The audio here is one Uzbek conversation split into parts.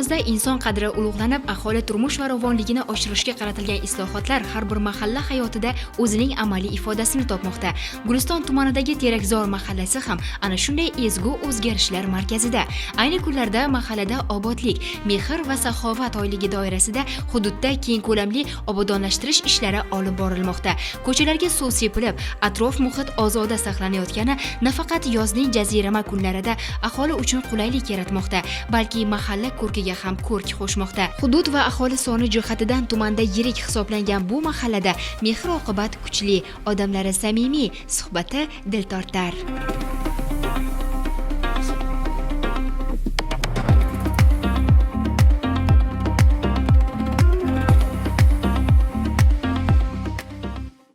Yurtimizda inson qadri ulug'lanib, aholi turmush farovonligini oshirishga qaratilgan islohotlar har bir mahalla hayotida o'zining amaliy ifodasini topmoqda. Guliston tumanidagi Terakzor mahallasi ham ana shunday ezgu o'zgarishlar markazida. Ayni kunlarda mahallada obodlik, mehr va saxovat oyligi doirasida hududda keng ko'lamli obodonlashtirish ishlari olib borilmoqda. Ko'chalarga suv sepilib, atrof muhit ozoda saqlanayotgani nafaqat yozning jazirama kunlarida aholi uchun qulaylik yaratmoqda, balki mahalla ko'rkiga ham ko'rk qo'shmoqda. Hudud va aholi soni jihatidan tumanda yirik hisoblangan bu mahallada mehr oqibat kuchli, odamlari samimiy, suhbati dil tortar.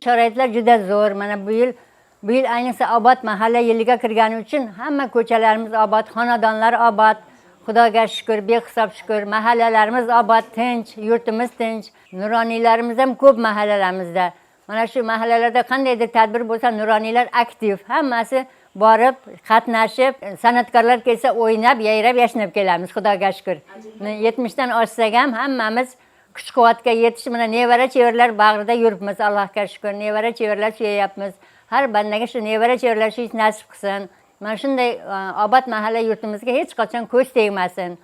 Sharoitlar juda zo'r. Mana bu yil ayniqsa obod mahalla yiliga kirgani uchun hamma ko'chalarimiz obod, xonadonlar obod. Xudoga shukur, behisob shukur. Mahallalarimiz obod, tinch, yurtimiz tinch. Nuroniylarimiz ham ko'p mahallalarimizda. Mana shu mahallalarda qandaydir tadbir bo'lsa, nuroniylar aktiv, hammasi borib, qatnashib, san'atkorlar kelsa o'ynab, yayrab, yashnab kelamiz, Xudoga shukur. 70 dan oshsak ham hammamiz kuch quvvatga yetishib, mana nevara chevaralar bag'rida yuribmiz, Allohga shukur. Nevara chevaralar suyayapmiz. Har bandaga shu nevara chevaralar shu nasib qilsin. Mana shunday obod mahalla yurtimizga hech qachon ko'z tegmasin.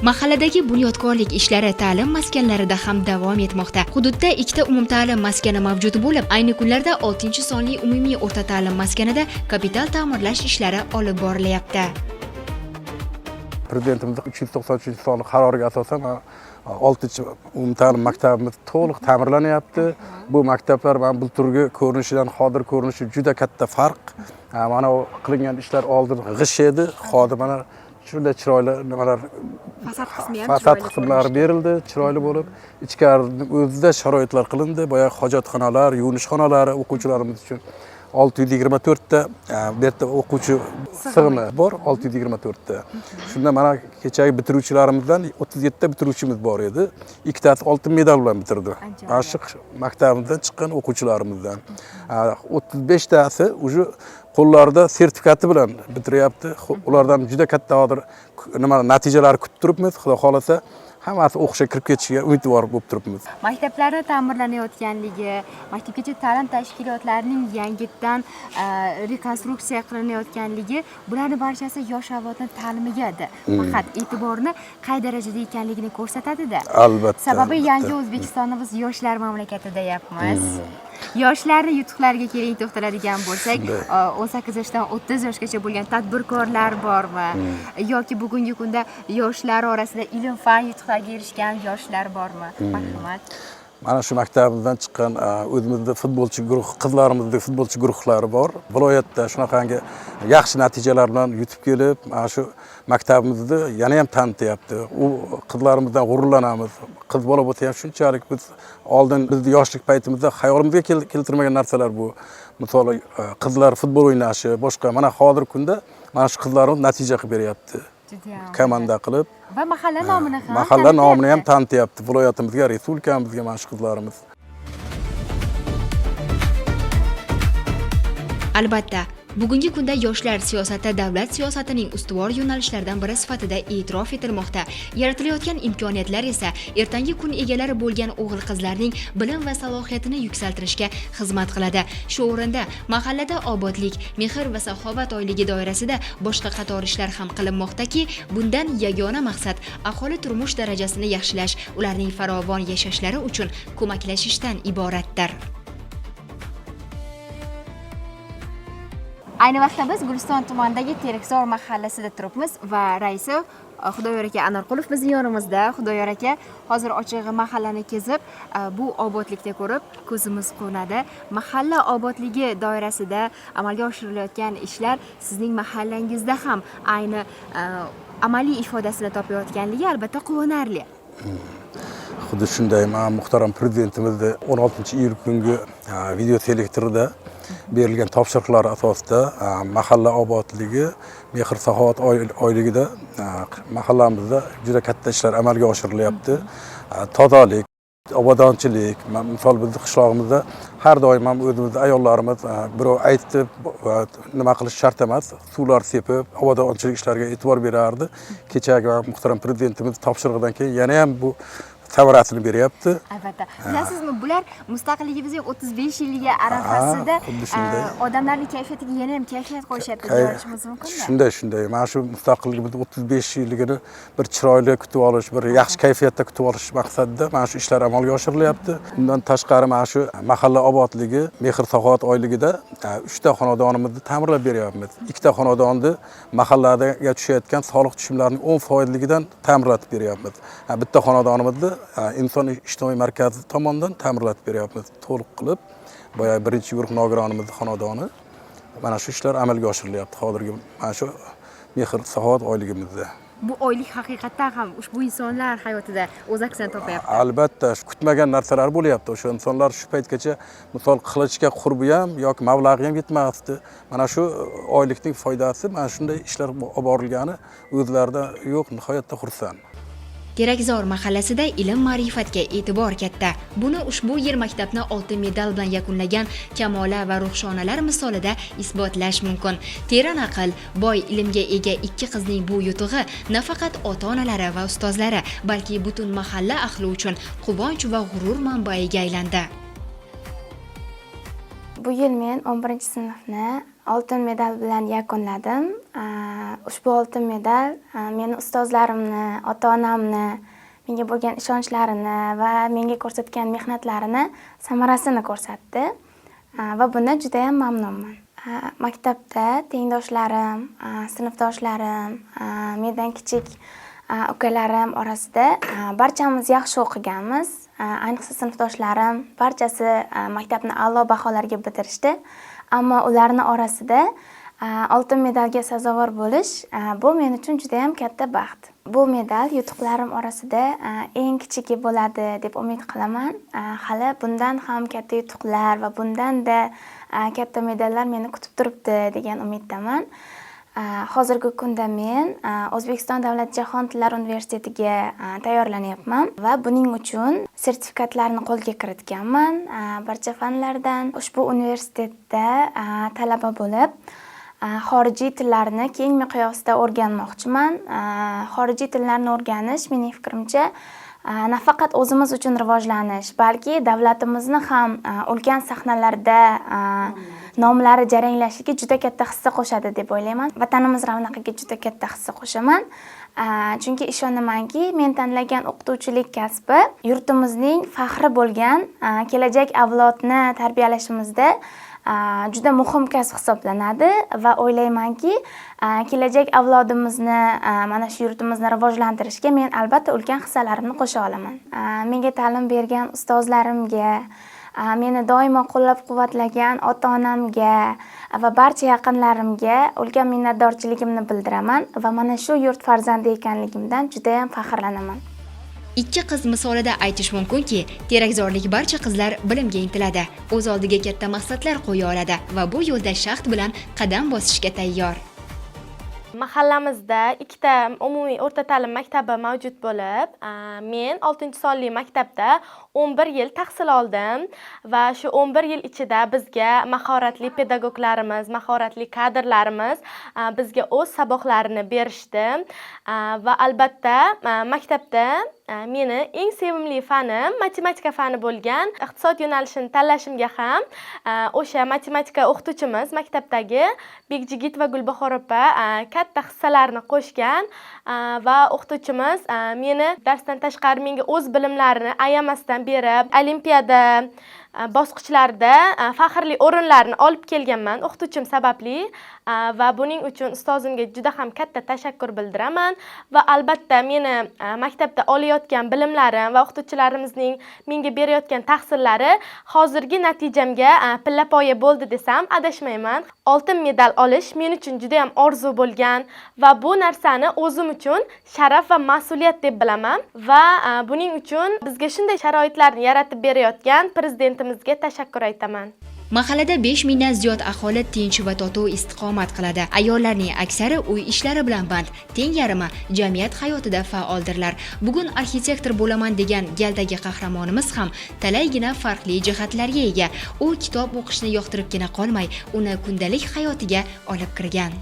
Mahalladagi bunyodkorlik ishlari ta'lim maskanlarida ham davom etmoqda. Hududda ikkita umumta'lim maskani mavjud bo'lib, ayni kunlarda 6-sonli umumiy o'rta ta'lim maskanida kapital ta'mirlash ishlari olib borilyapti. Prezidentimiz 393-sonli qaroriga asosan mana oltinchi umumta'lim maktabimiz to'liq ta'mirlanyapti. Bu maktablar mana bulturgi ko'rinishidan hozir ko'rinishi juda katta farq. Mana u qilingan ishlar oldin g'isht edi, hozir mana shunday chiroyli nimalar, Fasad qismi ham fasad chiroyli qismlari berildi, chiroyli bo'lib, ichkarini o'zida sharoitlar qilindi. Boyagi hojatxonalar, yuvinish xonalari o'quvchilarimiz uchun 624 ta, bu yerda o'quvchi sig'imi bor 624 ta. Shunda mana kechagi bitiruvchilarimizdan 37 ta bitiruvchimiz bor edi, ikkitasi oltin medal bilan bitirdi. Ancha. Mana shu maktabimizdan chiqqan o'quvchilarimizdan 35 tasi уже qo'llarida sertifikati bilan bitiryapti. Ulardan juda katta hozir nima natijalar kutib turibmiz. Xudo xohlasa, hammasi o'qishga kirib ketishiga umidvor bo'lib turibmiz. Maktablarni ta'mirlanayotganligi, maktabgacha ta'lim tashkilotlarining yangitdan rekonstruksiya qilinayotganligi, bularni barchasi yosh avlodni ta'limiga faqat e'tiborni qay darajada ekanligini ko'rsatadida. Albatta. Sababi yangi O'zbekistonni biz yoshlar mamlakati deyapmiz. Yoshlarni yutuqlariga keling to'xtaladigan bo'lsak, 18 yoshdan 30 yoshgacha bo'lgan tadbirkorlar bormi yoki bugungi kunda yoshlar orasida ilm fan yutuqlarga erishgan yoshlar bormi? Marhamat. Mana shu maktabimizdan chiqqan o'zimizda futbolchi guruh, qizlarimizni futbolchi guruhlari bor. Viloyatda shunaqangi yaxshi natijalar bilan yutib kelib, mana shu maktabimizni yana ham tanityapti. U qizlarimizdan g'ururlanamiz. Qiz bola bo'lsa ham shunchalik, biz oldin, bizni yoshlik paytimizda xayolimizga keltirmagan narsalar bu, misol, qizlar futbol o'ynashi, boshqa. Mana hozirgi kunda mana shu qizlarimiz natija qilib beryapti. Judayam. Komanda qilib Va mahalla nomini ham mahalla nomini ham tanityapti. Tanityapti viloyatimizga, respublikamizga mana shu qizlarimiz. Albatta, bugungi kunda yoshlar siyosati davlat siyosatining ustuvor yo'nalishlaridan biri sifatida e'tirof etilmoqda. Yaratilayotgan imkoniyatlar esa ertangi kun egalari bo'lgan o'g'il-qizlarning bilim va salohiyatini yuksaltirishga xizmat qiladi. Shu o'rinda mahallada obodlik, mehr va saxovat oyligi doirasida boshqa qator ishlar ham qilinmoqdaki, bundan yagona maqsad aholi turmush darajasini yaxshilash, ularning farovon yashashlari uchun ko'maklashishdan iboratdir. Ayni vaqtda biz Guliston tumanidagi Terakzor mahallasida turibmiz va raisi Xudoyor aka Anorqulov bizning yonimizda. Xudoyor aka, hozir ochig'i mahallani kezib, bu obodlikni ko'rib ko'zimiz quvnadi. Mahalla obodligi doirasida amalga oshirilayotgan ishlar sizning mahallangizda ham ayni amaliy ifodasini topayotganligi albatta quvonarli. Xuddi shunday, mana muhtaram prezidentimizni 16 iyul kungi video selektorida berilgan topshiriqlar asosida mahalla obodligi, mehr saxovat oyligida mahallamizda juda katta ishlar amalga oshirilyapti. Tozalik, obodonchilik, misol, bizni qishlog'imizda har doim ham o'zimizni ayollarimiz, birov aytib va nima qilish shart emas, suvlar sepib, obodonchilik ishlariga e'tibor berardi. Kechagi muhtaram prezidentimiz topshirig'idan keyin yana ham bu samarasini beryapti. Albatta. Bilasizmi, bular mustaqilligimizning 35 yilligi arafasida Xuddi shunday. Odamlarning kayfiyatiga yana ham kayfiyat qo'shyapti deya olishimiz mumkinmi? Shunday. Mana shu mustaqilligimizni 35 yilligini bir chiroyli kutib olish, bir yaxshi kayfiyatda kutib olish maqsadida mana shu ishlar amalga oshirilyapti. Undan tashqari, mana shu mahalla obodligi, mehr saxovat oyligida uchta xonadonimizni ta'mirlab beryapmiz. Ikkita xonadonni mahallaga tushayotgan soliq tushumlarining 10 foizligidan ta'mirlatib beryapmiz. Bitta xonadonimizni inson ijtimoiy markazi tomonidan ta'mirlatib beryapmiz to'liq qilib, boyagi birinchi guruh nogironimizni xonadoni. Mana shu ishlar amalga oshirilyapti hozirgi mana shu mehr saxovat oyligimizda. Bu oylik haqiqatdan ham ushbu insonlar hayotida o'z aksini topyapti. Albatta, shu kutmagan narsalar bo'lyapti. O'sha insonlar shu paytgacha, misol, qilishga qurbi ham yoki mablag'i ham yetmasdi. Mana shu oylikning foydasi, mana shunday ishlar olib borilgani, o'zlarida yo'q, nihoyatda xursand. Terakzor mahallasida ilm ma'rifatga e'tibor katta. Buni ushbu yil maktabni oltin medal bilan yakunlagan Kamola va Ruhshonalar misolida isbotlash mumkin. Teran aql, boy ilmga ega ikki qizning bu yutug'i nafaqat ota-onalari va ustozlari, balki butun mahalla ahli uchun quvonch va g'urur manbaiga aylandi. Bu yil men 11 sinfni oltin medal bilan yakunladim. Ushbu oltin medal meni ustozlarimni, ota-onamni menga bo'lgan ishonchlarini va menga ko'rsatgan mehnatlarini samarasini ko'rsatdi. Va bundan judayam mamnunman. Maktabda tengdoshlarim, sinfdoshlarim, mendan kichik ukalarim orasida barchamiz yaxshi o'qiganmiz. Ayniqsa sinfdoshlarim barchasi maktabni a'lo baholarga bitirishdi. Ammo ularni orasida oltin medalga sazovor bo'lish, bu men uchun judayam katta baxt. Bu medal yutuqlarim orasida eng kichigi bo'ladi deb umid qilaman. Hali bundan ham katta yutuqlar va bundanda katta medallar meni kutib turibdi degan umiddaman. Hozirgi kunda men O'zbekiston davlat jahon tillar universitetiga tayyorlanyapman va buning uchun sertifikatlarni qo'lga kiritganman barcha fanlardan. Ushbu universitetda talaba bo'lib, xorijiy tillarni keng miqyosda o'rganmoqchiman. Xorijiy tillarni o'rganish, mening fikrimcha, nafaqat o'zimiz uchun rivojlanish, balki davlatimizni ham ulkan sahnalarda nomlari jaranglashiga juda katta hissa qo'shadi deb o'ylayman. Vatanimiz ravnaqiga juda katta hissa qo'shaman. Chunki ishonamanki, men tanlagan o'qituvchilik kasbi yurtimizning faxri bo'lgan kelajak avlodni tarbiyalashimizda juda muhim kasb hisoblanadi va o'ylaymanki, kelajak avlodimizni, mana shu yurtimizni rivojlantirishga men albatta ulkan hissalarimni qo'sha olaman. Menga ta'lim bergan ustozlarimga, meni doimo qo'llab-quvvatlagan ota-onamga va barcha yaqinlarimga ulkan minnatdorchiligimni bildiraman va mana shu yurt farzandi ekanligimdan judayam faxrlanaman. Ikki qiz misolida aytish mumkinki, terakzorlik barcha qizlar bilimga intiladi, o'z oldiga katta maqsadlar qo'ya oladi va bu yo'lda shahd bilan qadam bosishga tayyor. Mahallamizda ikkita umumiy o'rta ta'lim maktabi mavjud bo'lib, men oltinchi sonli maktabda 11 yil tahsil oldim va shu 11 yil ichida bizga mahoratli pedagoglarimiz, mahoratli kadrlarimiz bizga o'z saboqlarini berishdi. Va albatta, maktabda meni eng sevimli fanim matematika fani bo'lgan. Iqtisod yo'nalishini tanlashimga ham o'sha matematika o'qituvchimiz, maktabdagi Bekjigit va Gulbahor opa katta hissalarni qo'shgan va o'qituvchimiz meni darsdan tashqari menga o'z bilimlarini ayamasdan berib, olimpiada bosqichlarda faxrli o'rinlarni olib kelganman o'qituvchim sababli va buning uchun ustozimga juda ham katta tashakkur bildiraman va albatta meni maktabda olayotgan bilimlarim va o'qituvchilarimizning menga berayotgan tahsillari hozirgi natijamga pillapoya bo'ldi desam adashmayman. Oltin medal olish men uchun juda ham orzu bo'lgan va bu narsani o'zim uchun sharaf va mas'uliyat deb bilaman va buning uchun bizga shunday sharoitlarni yaratib berayotgan prezidentimizga tashakkur aytaman. Mahallada 5000 dan ziyod aholi tinch va totuv istiqomat qiladi. Ayollarning aksari uy ishlari bilan band, teng yarmi jamiyat hayotida faoldirlar. Bugun arxitektor bo'laman degan galdagi qahramonimiz ham talaygina farqli jihatlarga ega. U kitob o'qishni yoqtiribgina qolmay, uni kundalik hayotiga olib kirgan.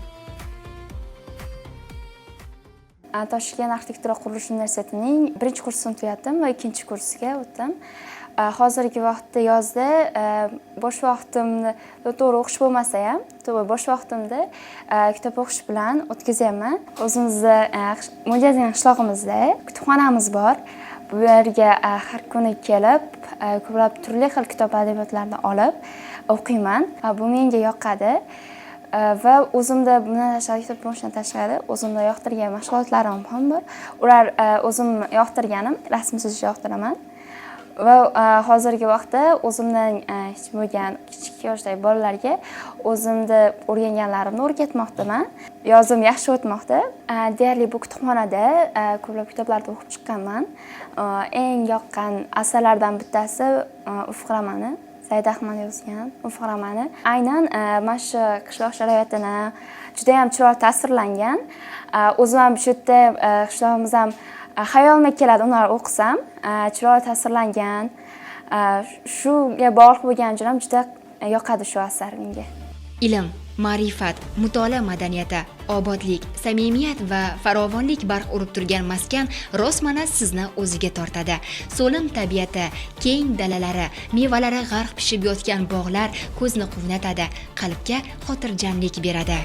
Toshkent arxitektura qurilish universitetining birinchi kursini tugatdim va ikkinchi kursiga o'tdim. Hozirgi vaqtda yozda bo'sh vaqtimni to'g'ri o'qish bo'lmasa ham, to'g'ri bo'sh vaqtimda kitob o'qish bilan o'tkazyapman. O'zimizni mo'ljazgan qishlog'imizda kutubxonamiz bor. Bu yerga har kuni kelib, ko'plab turli xil kitob adabiyotlarni olib o'qiyman. Bu menga yoqadi. Va o'zimda bundan tashqari, kitob o'qishdan tashqari o'zimda yoqtirgan mashg'ulotlarim ham bor. Ular o'zim yoqtirganim rasm chizishni yoqtiraman. Va hozirgi vaqtda o'zimdan kichik bo'lgan kichik yoshdagi bolalarga o'zimda o'rganganlarimni o'rgatmoqdaman. Yozim yaxshi o'tmoqda. Deyarli bu kutubxonada ko'plab kitoblarni o'qib chiqqanman. Eng yoqqan asarlardan bittasi Ufq romani. Said Ahmad yozgan Ufq romani. Aynan mana shu qishloq sharoitini juda ham chiroyli tasvirlangan. O'zim ham shu yerda qishlog'imiz ham xayolimga keladi, ular o'qisam, chiroyli tasvirlangan. Shunga bog'liq bo'lgani uchun ham juda yoqadi shu asar menga. Ilm, ma'rifat, mutolaa madaniyati, obodlik, samimiyat va farovonlik barq urib turgan maskan rostmana sizni o'ziga tortadi. So'lim tabiati, keng dalalari, mevalari g'arq pishib yotgan bog'lar ko'zni quvnatadi, qalbga xotirjamlik beradi.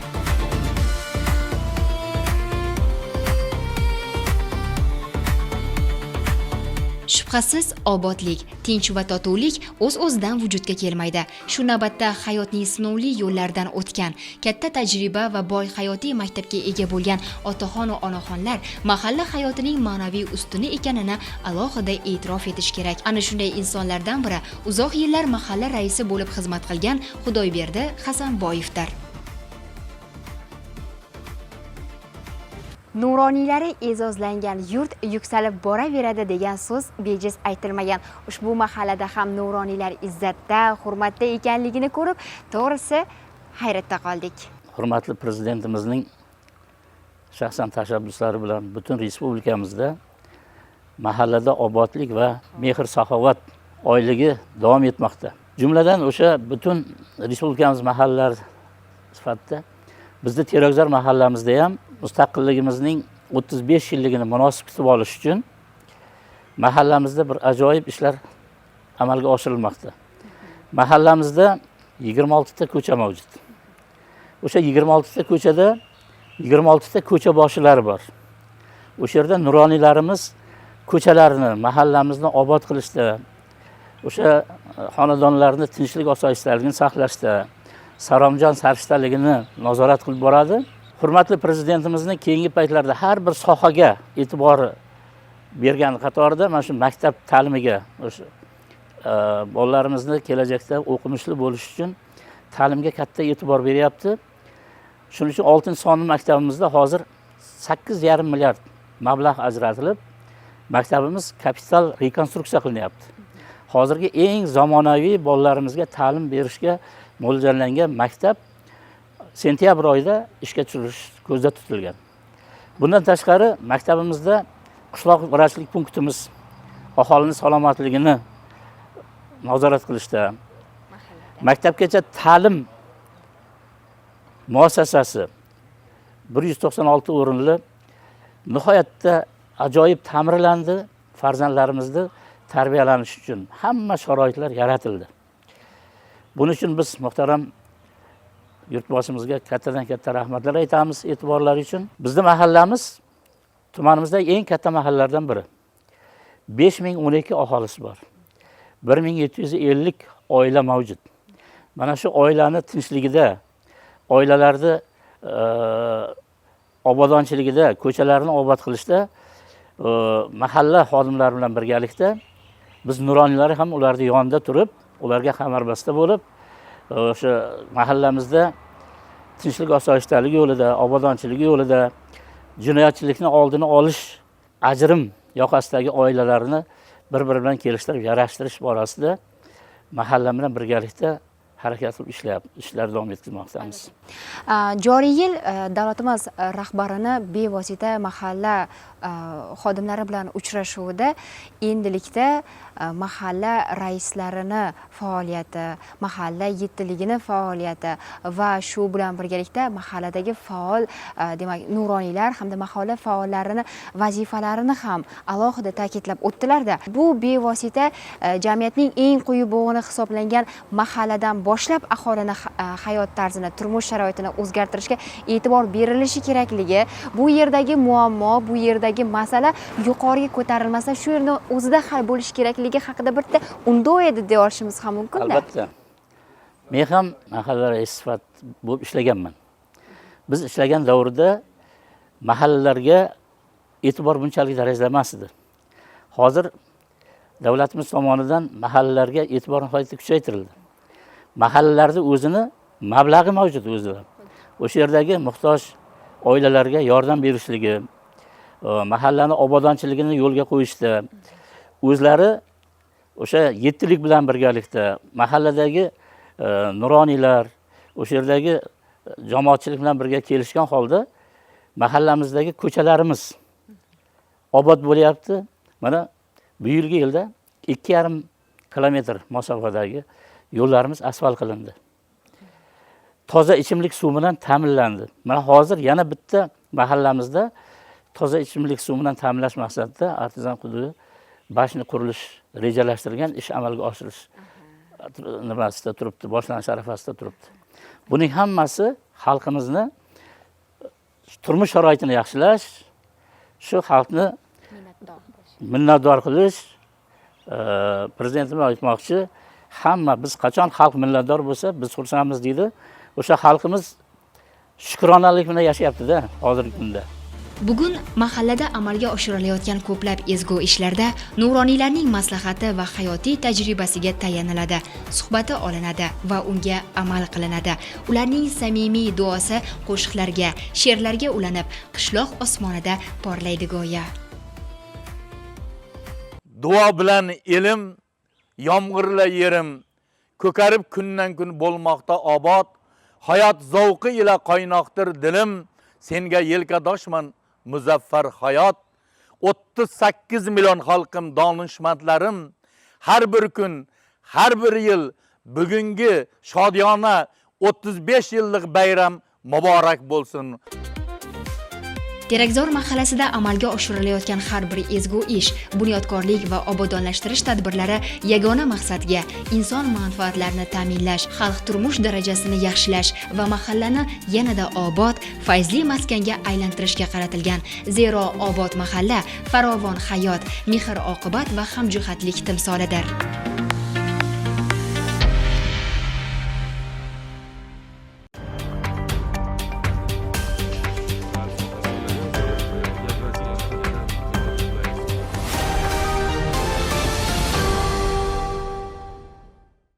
Shubhasiz, obodlik, tinch va totuvlik o'z-o'zidan vujudga kelmaydi. Shu navbatda hayotning sinovli yo'llaridan o'tgan, katta tajriba va boy hayotiy maktabga ega bo'lgan otaxon va onaxonlar mahalla hayotining ma'naviy ustuni ekanini alohida e'tirof etish kerak. Ana shunday insonlardan biri uzoq yillar mahalla raisi bo'lib xizmat qilgan Xudoyberdi Hasanboyevdir. Nuroniylari e'zozlangan yurt yuksalib boraveradi degan so'z bejiz aytilmagan. Ushbu mahallada ham nuroniylar izzatda, hurmatda ekanligini ko'rib, to'g'risi hayratda qoldik. Hurmatli prezidentimizning shaxsan tashabbuslari bilan butun respublikamizda mahallada obodlik va mehr-saxovat oyligi davom etmoqda. Jumladan o'sha butun respublikamiz mahallalari sifatida bizda Terakzor mahallamizda ham mustaqilligimizning 35 yilligini munosib kutib olish uchun mahallamizda bir ajoyib ishlar amalga oshirilmoqda. Mahallamizda 26 ta ko'cha mavjud. O'sha 26 ta ko'chada 26 ta ko'cha boshilari bor. O'sha yerda nuroniylarimiz ko'chalarni, mahallamizni obod qilishda, o'sha xonadonlarni tinchlik osoyishtaligini saqlashda, saromjon sarishtaligini nazorat qilib boradi. Hurmatli prezidentimizning keyingi paytlarda har bir sohaga e'tibori bergan qatorida mana shu maktab ta'limiga, o'sha bolalarimizni kelajakda o'qimishli bo'lishi uchun ta'limga katta e'tibor beryapti. Shuning uchun 6-sonli maktabimizda hozir 8,5 milliard mablag' ajratilib, maktabimiz kapital rekonstruksiya qilinyapti. Hozirgi eng zamonaviy bolalarimizga ta'lim berishga mo'ljallangan maktab sentyabr oyida ishga tushirilish ko'zda tutilgan. Bundan tashqari maktabimizda qishloq vrachlik punktimiz aholining salomatligini nazorat qilishda, maktabgacha ta'lim muassasasi 196 o'rinli nihoyatda ajoyib ta'mirlandi. Farzandlarimizni tarbiyalanish uchun hamma sharoitlar yaratildi. Buning uchun biz muhtaram yurtboshimizga kattadan katta rahmatlar aytamiz e'tiborlari uchun. Bizning mahallamiz tumanimizdagi eng katta mahallalardan biri. 5012 aholisi bor. 1750 oila mavjud. Mana shu oilani tinchligida, oilalarni obodonchiligida, ko'chalarni obod qilishda mahalla xodimlari bilan birgalikda biz nuroniylar ham ularni yonida turib, ularga kamarbasta bo'lib, o'sha mahallamizda tinchlik osoyishtalik yo'lida, obodonchilik yo'lida, jinoyatchilikni oldini olish, ajrim yoqasidagi oilalarni bir-biri bilan kelishtirib, yarashtirish borasida mahalla bilan birgalikda harakat qilib ishlayapmiz, ishlar davom ettirmoqdamiz. Joriy yil davlatimiz rahbarini bevosita mahalla xodimlari bilan uchrashuvida endilikda mahalla raislarini faoliyati, mahalla yettiligini faoliyati va shu bilan birgalikda mahalladagi faol, demak, nuroniylar hamda mahalla faollarini vazifalarini ham alohida ta'kidlab o'tdilarda. Bu bevosita jamiyatning eng quyi bo'g'ini hisoblangan mahalladan boshlab aholini hayot tarzini, turmush sharoitini o'zgartirishga e'tibor berilishi kerakligi, bu yerdagi muammo, bu yerdagi masala yuqoriga ko'tarilmasa, shu yerni o'zida hal bo'lishi kerakligi haqida bitta undov edi deya olishimiz ham mumkin-da. Albatta. Men ham mahalla raisi sifat bo'lib ishlaganman. Biz ishlagan davrda mahallalarga e'tibor bunchalik darajada emas edi. Hozir davlatimiz tomonidan mahallalarga e'tibor nihoyatda kuchaytirildi. Mahallalarda o'zini mablag'i mavjud o'zida. O'sha yerdagi muhtoj oilalarga yordam berishligi, mahallani obodonchiligini yo'lga qo'yishda o'zlari o'sha yettilik bilan birgalikda mahalladagi nuroniylar, o'sha yerdagi jamoatchilik bilan birga kelishgan holda mahallamizdagi ko'chalarimiz obod bo'lyapti. Mana bu yilgi yilda 2,5 kilometr masofadagi yo'llarimiz asfalt qilindi. Toza ichimlik suvi bilan ta'minlandi. Mana hozir yana bitta mahallamizda toza ichimlik suvi bilan ta'minlash maqsadida artezan qudug'i bashni qurilish rejalashtirilgan ish amalga oshirish nimasida turibdi, boshlanish arafasida turibdi. Buning hammasi xalqimizni turmush sharoitini yaxshilash, shu xalqni minnatdor qilish. Prezidentimiz aytmoqchi, hamma biz qachon xalq minnatdor bo'lsa, biz xursandmiz deydi. O'sha xalqimiz shukronalik bilan yashayapti-da hozirgi kunda. Bugun mahallada amalga oshirilayotgan ko'plab ezgu ishlarda nuroniylarning maslahati va hayotiy tajribasiga tayaniladi, suhbati olinadi va unga amal qilinadi. Ularning samimiy duosi qo'shiqlarga, she'rlarga ulanib, qishloq osmonida porlaydi go'yo. Duo bilan elim, yomg'irla yerim, ko'karib kundan kun bo'lmoqda obod. Hayot zavqi ila qaynoqdir dilim, senga yelkadoshman muzaffar hayot. 38 million xalqim, donishmandlarim, har bir kun, har bir yil bugungi shodiyona 35 yillik bayram muborak bo'lsin. Terakzor mahallasida amalga oshirilayotgan har bir ezgu ish, bunyodkorlik va obodonlashtirish tadbirlari yagona maqsadga, inson manfaatlarini ta'minlash, xalq turmush darajasini yaxshilash va mahallani yanada obod, fayzli maskanga aylantirishga qaratilgan. Zero obod mahalla farovon hayot, mehr-oqibat va hamjihatlik timsolidir.